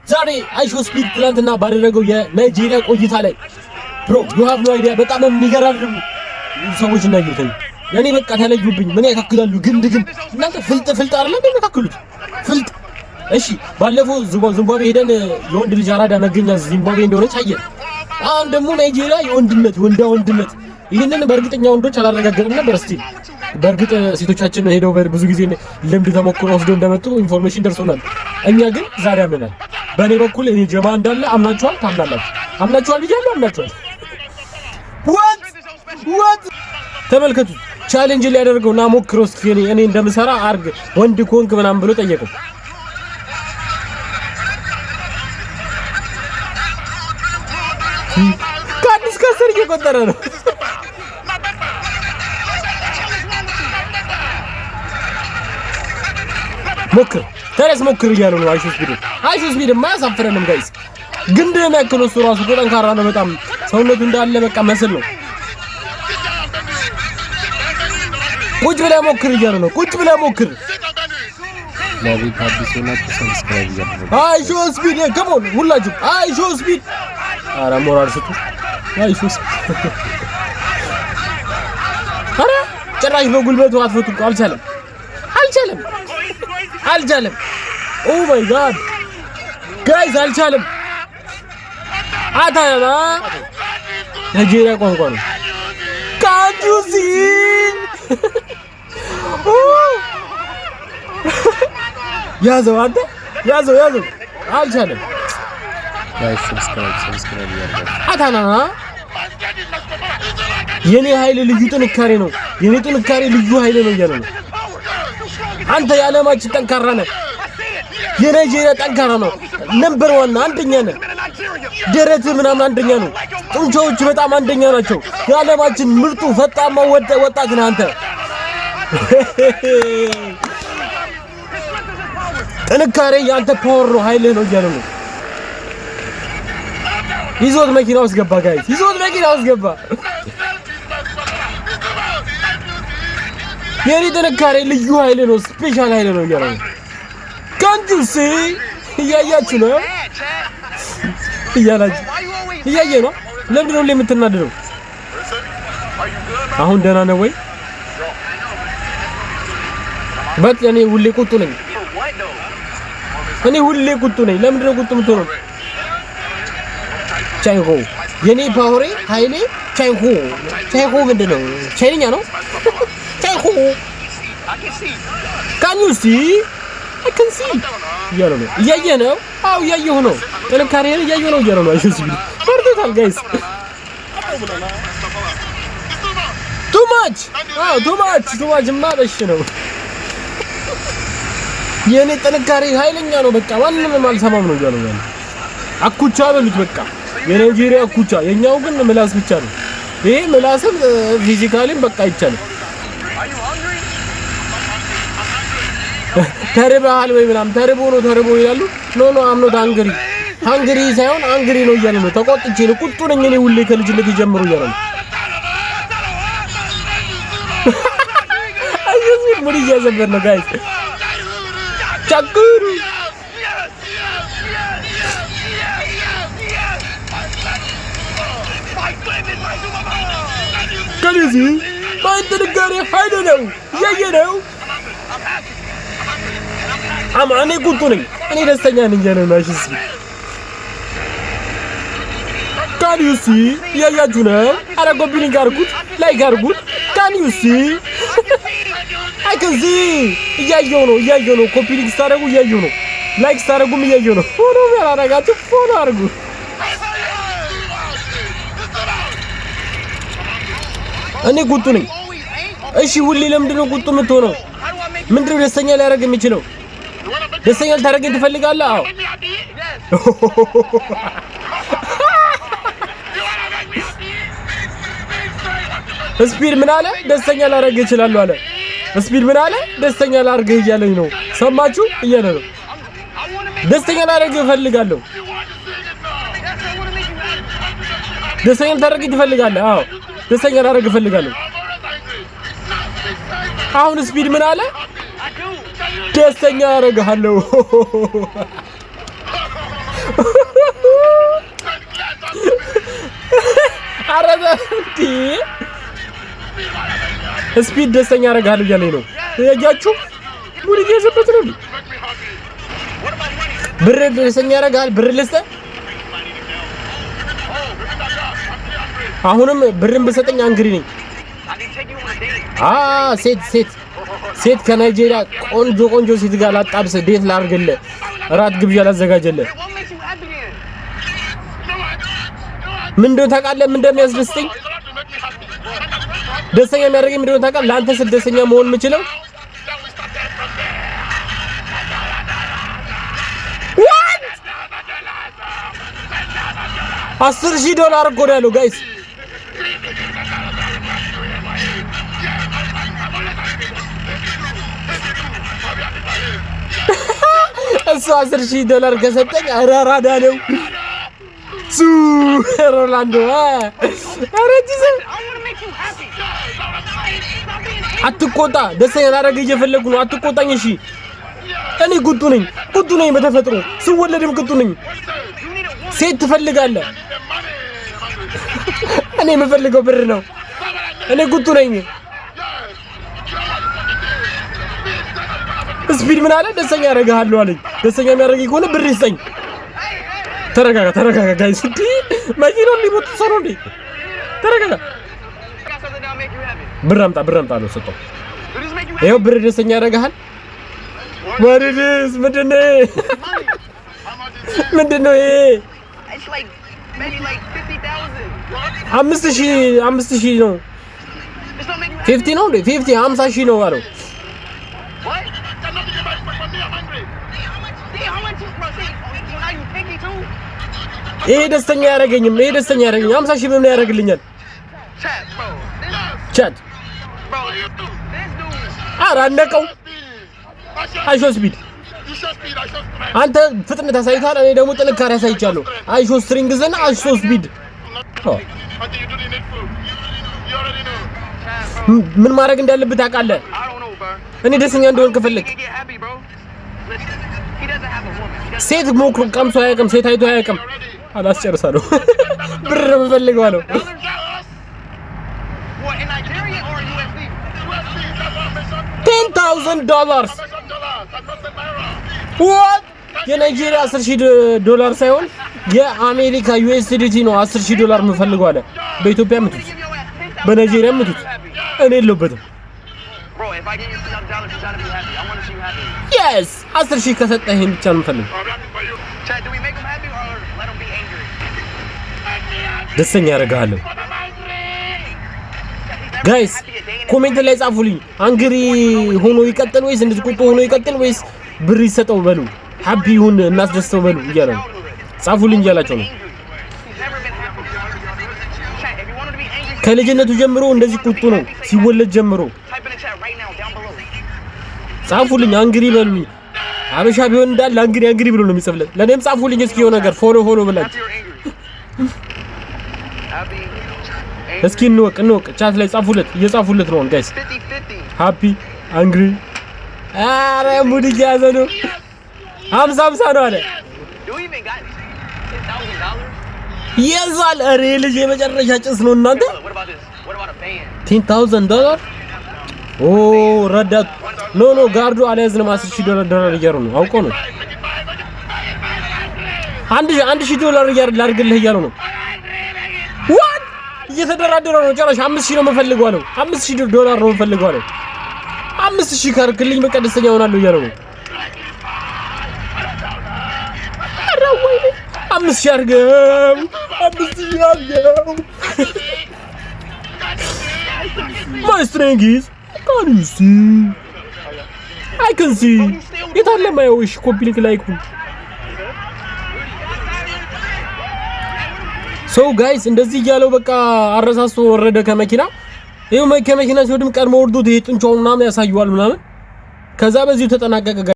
ዛሬ አይሾ ስፒድ ትናንትና ባደረገው የናይጄሪያ ቆይታ ላይ bro, you have no idea፣ በጣም የሚገራርሙ ሰዎች እናየሁት። እኔ በቃ ተለዩብኝ። ምን ያካክላሉ? ግንድ ግንድ እናንተ ፍልጥ ፍልጥ አይደለም የሚያካክሉት ፍልጥ። እሺ፣ ባለፈው ዚምባብዌ ሄደን የወንድ ልጅ አራዳ መገኛ ዚምባብዌ እንደሆነች አየን። አሁን ደግሞ ናይጄሪያ የወንድነት ወንዳ ወንድነት፣ ይህንን በእርግጠኛ ወንዶች አላረጋገጥም ነበር። እስቲ በእርግጥ ሴቶቻችን ሄደው ብዙ ጊዜ ልምድ ተሞክሮ ወስደው እንደመጡ information ደርሶናል። እኛ ግን ዛሬ አምነናል። በእኔ በኩል እኔ ጀማ እንዳለ አምናችኋል፣ ታምናላችሁ። አምናችኋል ብያለሁ፣ አምናችኋል። What, what? ተመልከቱት። Challenge ሊያደርገው ና ሞክረው እስኪ እኔ እንደምሰራ አርግ ወንድ ኮንክ ምናምን ብሎ ጠየቀው። ከ1 እስከ 10 እየቆጠረ ነው። ሞክር፣ ተነስ፣ ሞክር እያለው ነው። አይሾ ስፒድ፣ አይሾ ስፒድ አያሳፍረንም guys። ግንድ ነው የሚያክለው፣ እሱ ራሱ እኮ ጠንካራ ነው በጣም፣ ሰውነቱ እንዳለ በቃ muscle ነው። ቁጭ ብለህ ሞክር እያለ ነው። ቁጭ ብለህ ሞክር። ለቤት አዲስ የሆናችሁ subscribe እያደረጋችሁ አይሾ ስፒድ፣ come on ሁላችሁ፣ አይሾ ስፒድ። ኧረ ሞራል ስጡ። አይሾ ስፒድ፣ ኧረ ጭራሽ በጉልበቱ አትፈቱ እኮ፣ አልቻለም፣ አልቻለም፣ አልቻለም። Oh my God, guys፣ አልቻለም። አታና ናይጄሪያ ቋንቋ ነው። ካንት ዩ ሲ? ያዘው፣ አንተ ያዘው፣ ያዘው። አልቻለም። Guys, subscribe, subscribe እያደረጋችሁ። አታና የኔ ኃይል ልዩ ጥንካሬ ነው። የኔ ጥንካሬ ልዩ ኃይል ነው እያለ ነው። አንተ የዓለማችን ጠንካራ ነህ። የናይጄሪያ ጠንካራ ነው። Number one፣ አንደኛ ነህ። ደረትህ ምናምን አንደኛ ነው። ጡንቻዎች በጣም አንደኛ ናቸው። የዓለማችን ምርጡ ፈጣማ ወጣት ነህ አንተ። ጥንካሬ የአንተ power ነው፣ ኃይልህ ነው እያለ ነው። ይዞት መኪና ውስጥ ገባ። Guys፣ ይዞት መኪና ውስጥ ገባ። የኔ ጥንካሬ ልዩ ኃይል ነው፣ special ኃይል ነው እያለ ነው። ካንት ዩ ሲ? እያያችሁ ነው እያላችሁ እያየ ነው። ለምንድን ነው ሁሌ የምትናደደው? አሁን ደህና ነው ወይ? But እኔ ሁሌ ቁጡ ነኝ። እኔ ሁሌ ቁጡ ነኝ። ለምንድን ነው ቁጡ የምትሆነው? ቻይሆ የኔ power ኤ ኃይሌ ቻይሆ። ቻይሆ ምንድን ነው? ቻይንኛ ነው። ቻይሆ can you see? I can see እያለ ነው። እያየ ነው። አዎ፣ እያየሁ ነው። ጥንካሬን እያየሁ ነው እያለ ነው። አይሾ ስፒድ ፈርቶታል guys። Too much፣ አዎ፣ too much, too much ማ በሽ ነው። የኔ ጥንካሬ ኃይለኛ ነው። በቃ ማንንም አልሰማም ነው እያለ ነው። አኩቻ በሉት በቃ፣ የናይጄሪያ አኩቻ። የኛው ግን ምላስ ብቻ ነው። ይሄ ምላስም physically ም በቃ አይቻልም። ተርበሃል ወይ ምናምን፣ ተርቦ ነው ተርቦ ይላሉ። No, no, I'm not hungry፣ hungry ሳይሆን angry ነው እያለ ነው። ተቆጥቼ ነው፣ ቁጡ ነኝ እኔ ሁሌ ከልጅነት ጀምሮ እያለ ነው። አይዞህ፣ ምን እያዘበር ነው guys? ቻኩሩ ከዚህ ማን ጥንካሬ ኃይል ነው፣ እያየ ነው። አማ እኔ ቁጡ ነኝ፣ እኔ ደስተኛ ነኝ እያለ ነው። እሺ፣ can you see? እያያችሁ ነው። አረ copy link አድርጉት፣ like አድርጉት። Can you see? I can see፣ እያየሁ ነው፣ እያየሁ ነው። Copy link ስታደርጉ እያየሁ ነው። Like ስታደርጉም እያየሁ ነው። Follow ያላደረጋችሁ follow አድርጉ። እኔ ቁጡ ነኝ። እሺ፣ ሁሌ ለምንድን ነው ቁጡ የምትሆነው? ምንድን ነው ደስተኛ ሊያደርግ የሚችለው? ደስተኛ ልታደርገኝ ትፈልጋለህ? አዎ። ስፒድ ምን አለ? ደስተኛ ላደርግህ እችላለሁ አለ። ስፒድ ምን አለ? ደስተኛ ላደርግህ እያለኝ ነው። ሰማችሁ? እያለ ነው። ደስተኛ ላደርግህ እፈልጋለሁ። ደስተኛ ልታደርገኝ ትፈልጋለህ? አዎ፣ ደስተኛ ላደርግህ እፈልጋለሁ። አሁን ስፒድ ምን አለ? ደስተኛ አደርግሃለሁ። ኧረ እንዴ፣ ስፒድ ደስተኛ አደርግሃለሁ እያለኝ ነው። ያያችሁ ሙድ እየያዘበት ነው እንዴ? ብር ደስተኛ ያደርግሃል። ብር ልስጥህ? አሁንም ብርን ብሰጠኝ angry ነኝ። አ ሴት ሴት ሴት ከናይጄሪያ ቆንጆ ቆንጆ ሴት ጋር ላጣብስህ፣ date ላድርግልህ፣ እራት ግብዣ ላዘጋጀልህ። ምን እንደሆነ ታውቃለህ? ምን እንደሚያስደስተኝ፣ ደስተኛ የሚያደርገኝ ምን እንደሆነ ታውቃለህ? ለአንተ ስል ደስተኛ መሆን የምችለው what፣ $10,000 እኮ ነው ያለው guys። እሱ $10,000 ከሰጠኝ ኧረ አራዳ ነው ሱ ሮላንዶ። ኧረ አትቆጣ፣ ደስተኛ ላደርግህ እየፈለጉ ነው። አትቆጣኝ እሺ። እኔ ቁጡ ነኝ፣ ቁጡ ነኝ በተፈጥሮ፣ ስወለድም ቁጡ ነኝ። ሴት ትፈልጋለህ? እኔ የምፈልገው ብር ነው። እኔ ቁጡ ነኝ። ስፒድ ምን አለ? ደስተኛ ያደርግሃለሁ አለኝ። ደስተኛ የሚያደርገኝ ከሆነ ብር ይስጠኝ። ተረጋጋ፣ ተረጋጋ guys። እንዴ፣ መኪናውን ሊሞቱ ሰው ነው እንዴ? ተረጋጋ። ብር አምጣ፣ ብር አምጣ አለው። ሰጠው። ይኸው ብር ደስተኛ ያደርግሃል። ወርድስ ምንድን ነው? ምንድን ነው ይሄ? 5,000፣ 5,000 ነው። 50 ነው እንዴ? 50፣ 50,000 ነው አለው። ይሄ ደስተኛ አያደርገኝም። ይሄ ደስተኛ አያደርገኝም። 50,000 ምን ያደርግልኛል? Chat፣ ኧረ አነቀው። አይሾ ስፒድ፣ አንተ ፍጥነት አሳይተሃል፣ እኔ ደግሞ ጥንካሬ አሳይቻለሁ። አይሾ strength እና አይሾ ስፒድ። ምን ማድረግ እንዳለብህ ታውቃለህ። እኔ ደስተኛ እንደሆን ከፈለግ፣ ሴት ሞክሮ ቀምሶ አያውቅም። ሴት አይቶ አያውቅም። አላስጨርሳለሁ። ብር ነው የምፈልገው አለው። $10,000፣ what? የናይጄሪያ $10,000 ሳይሆን የአሜሪካ USDT ነው $10,000 የምፈልገው አለ። በኢትዮጵያ ምቱት፣ በናይጄሪያ ምቱት። እኔ የለሁበትም። Yes፣ 10,000 ከሰጠህ ይሄን ብቻ ነው የምፈልገው። ደስተኛ ያደርግሃለሁ። Guys፣ comment ላይ ጻፉልኝ። Angry ሆኖ ይቀጥል ወይስ እንደዚህ ቁጡ ሆኖ ይቀጥል ወይስ ብር ይሰጠው በሉ፣ happy ይሁን እናስደስተው በሉ እያለ ነው። ጻፉልኝ እያላቸው ነው። ከልጅነቱ ጀምሮ እንደዚህ ቁጡ ነው፣ ሲወለድ ጀምሮ። ጻፉልኝ፣ angry በሉኝ። አበሻ ቢሆን እንዳለ angry angry ብሎ ነው የሚጽፍለት። ለእኔም ጻፉልኝ እስኪ የሆነ ነገር፣ follow follow ብላችሁ እስኪ እንወቅ እንወቅ። Chat ላይ ጻፉለት፣ እየጻፉለት ነው guys። Happy፣ angry። አረ ሙድ እየያዘ ነው። 50 50 ነው አለ። የዛል ኧረ ልጅ የመጨረሻ ጭስ ነው እናንተ። $10,000። ኦ ረዳት፣ no no፣ guard ኡ አልያዝንም $10,000 እያሉ ነው። አውቆ ነው። $1,000 ላድርግልህ እያሉ ነው። What፣ እየተደራደረ ነው። ጨረሻ 5,000 ነው የምፈልገው አለው። $5,000 ነው የምፈልገው አለው። 5,000 ካልክልኝ በቃ ደስተኛ እሆናለሁ እያለው ነው። ኧረ ወይኔ፣ 5,000 አድርገው፣ 5,000 አድርገው። My strength is can you see? I can see። የታለ ማየው? እሺ copy link like። So guys፣ እንደዚህ እያለው በቃ አረሳስቶ ወረደ ከመኪና። ይኸው ከመኪና ሲወድም ቀድሞ ወርዶት ይሄ ጡንቻውን ምናምን ያሳየዋል ምናምን። ከዛ በዚሁ ተጠናቀቀ።